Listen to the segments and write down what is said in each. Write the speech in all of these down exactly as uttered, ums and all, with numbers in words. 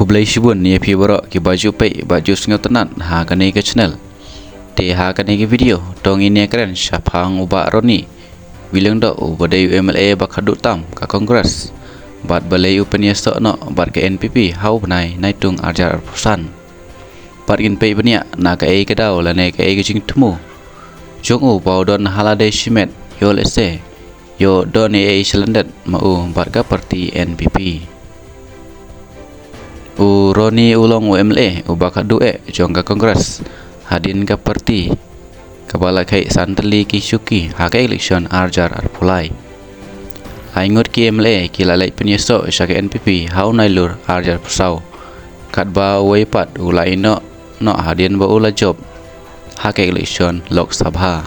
Khublei shibun ïa phi baroh kiba ju peit bad ju sngewtynnat ha kane ka channel. Te ha kane ka video to ngin ïakren shaphang u Bah Ronnie Williamdoh, uba dei u M L A ba khadduh tam ka Congress bad balei u pynïasoh noh bad ka N P P ha u bnai Naitung arhajar arphew san. Bad ngin peit bniah na kaei ka daw lane kaei ka jingthmu jong u ba u don ha lade shimet, ïoh lehse ïoh don ei ei shalyndet ma u bad ka party N P P. U Ronnie u long u M L A uba khadduh eh jong ka Congress hadien ka party kaba la kheit san tylli ki shuki ha ka election arhajar arphew lai. Lai ngut ki M L A ki la leit pynïasoh sha ka N P P ha u Nailur arhajar arphew saw, katba uwei pat u la ïehnoh noh hadien ba u la jop ha ka election Lok Sabha.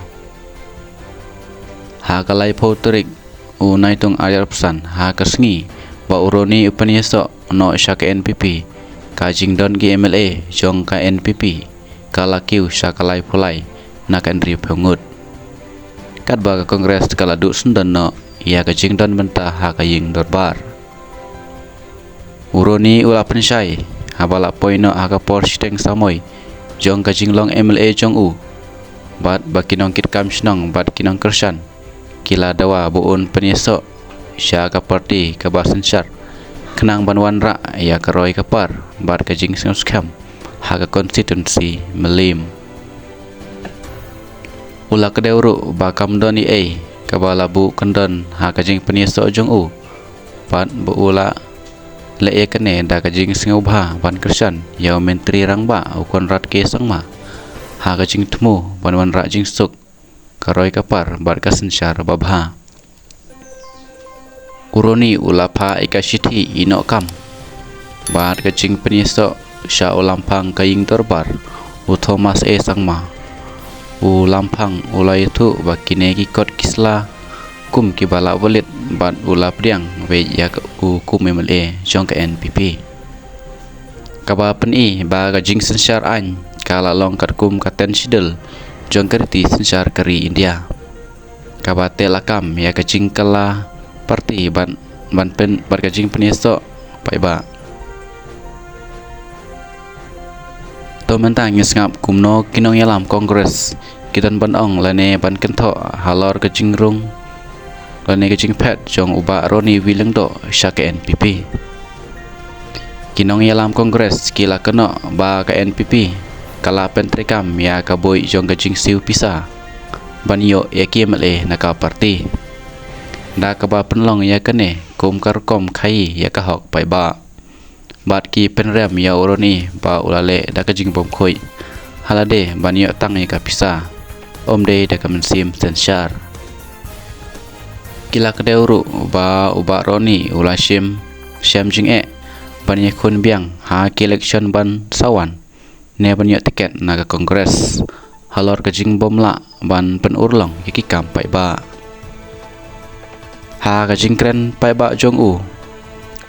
Ha ka laiphew tarik u Naitung arhajar arphew san, ha ka sngi ba u Ronnie u pynïasoh noh sha ka N P P, ka jingdon ki M L A jong ka N P P ka la kiew sha ka laiphew lai na ka hynriewphew ngut, katba ka Congress ka la duh syndon noh ïa ka jingdon bynta ha ka ïing dorbar. U Ronnie u la pynshai haba la poi noh ha ka por shiteng samoi jong ka jinglong M L A jong u bad ba ki nongkitkam shnong bad ki nongkyrshan ki la dawa ba un pynïasoh sha ka party kaba synshar khnang ban wanrah ïa ka roi ka par bad ka jingsngewskhem ha ka constituency Mylliem. U la kdew ruh ba kam don ei ei kaba la buh kyndon ha ka jingpynïasoh jong u bad ba u la leh ïa kane da ka jingsngewbha ban kyrshan ïa u Myntri Rangbah u Conrad K Sangma ha ka jingthmu ban wanrah jingsuk, ka roi ka par bad ka synshar babha. U Ronnie u la phah ïa ka shithi ïehnoh kam bad ka jingpynïasoh sha u Lamphang ka ïing dorbar u Thomas A Sangma. U Lamphang u la ïathuh ba kine ki kot ki sla kum kiba la walid bad u la pdiang beit ïa u kum M L A jong ka N P P. Kaba pyni ba ka jingsynshar aiñ ka la long katkum ka ten schedule jong ka riti synshar ka ri India, kaba teh lakam ïa ka jingkylla party ban, ban pyn, bad ka jingpynïasoh paidbah. To mynta ngin sngap kumno ki nongïalam Congress ki don ban ong lane ban kynthoh halor ka jingrung lane ka jingphet jong u Bah Ronnie Williamdoh sha ka N P P. Ki nongïalam Congress ki la kynnoh ba ka N P P ka la pyntreikam ïa ka buit jong ka jingsiew pisa ban ïoh ïa ki M L A na ka party, da kaba pynlong ïa kane kum ka rukom khaïi ïa ka hok paidbah. Bad ki pynrem ïa u Ronnie ba u la leh da ka jingbymkhuid ha lade ban ïoh tang ïa ka pisa, ym dei da ka mynsiem synshar. Ki la kdew ruh ba u Bah Ronnie u la shim, shem jingeh ban ïakhun biang ha ki election ban sa wan ne ban ïoh tiket na ka Congress halor ka jingbymlah ban pynurlong ïa ki kam paidbah. Ha ka jingkren paidbah jong u,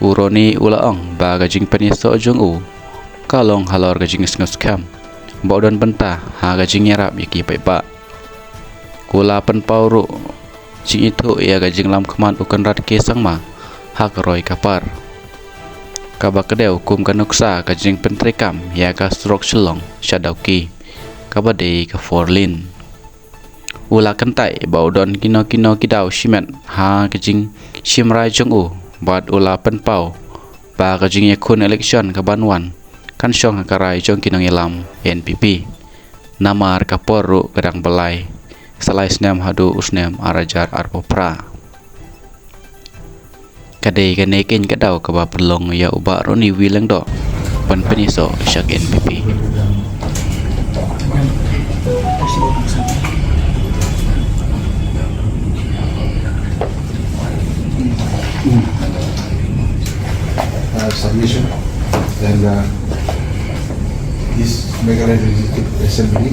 u Ronnie u la ong ba ka jingpynïasoh jong u ka long halor ka jingsngewskhem ba u don bynta ha ka jingïarap ïa ki paidbah. U la pynpaw ruh jingithuh ïa ka jinglamkhmat u Conrad K Sangma ha ka roi ka par, kaba kdew kum ka nuksa ka jingpyntreikam ïa ka surok Shillong sha Dawki, kaba dei ka four lane. U la kyntait ba u don kino kino ki daw shimet ha ka jingshim rai jong u bad u la pynpaw ba ka jingïakhun election kaban wan kan shong ha ka rai jong ki nongïalam N P P. Namar ka por ruh ka dang ba lai, sa lai snem haduh u snem arhajar arphew phra. Ka dei kane keiñ ka daw kaba pynlong ïa u Bah Ronnie Williamdoh ban pynïasoh sha ka N P P. Uh, submission and, uh, this Meghalaya Legislative Assembly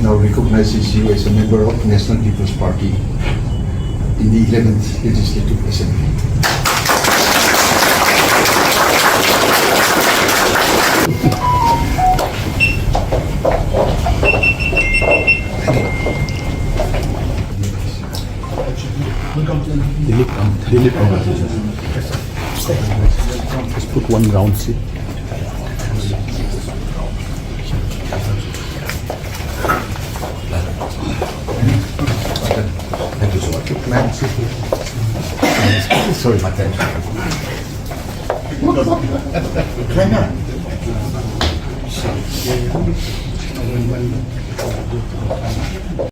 now recognizes you as a member of National People's Party in the eleventh Legislative Assembly. Dilip, um, Dilip, um, Just put one round seat. Thank you so much. Sorry.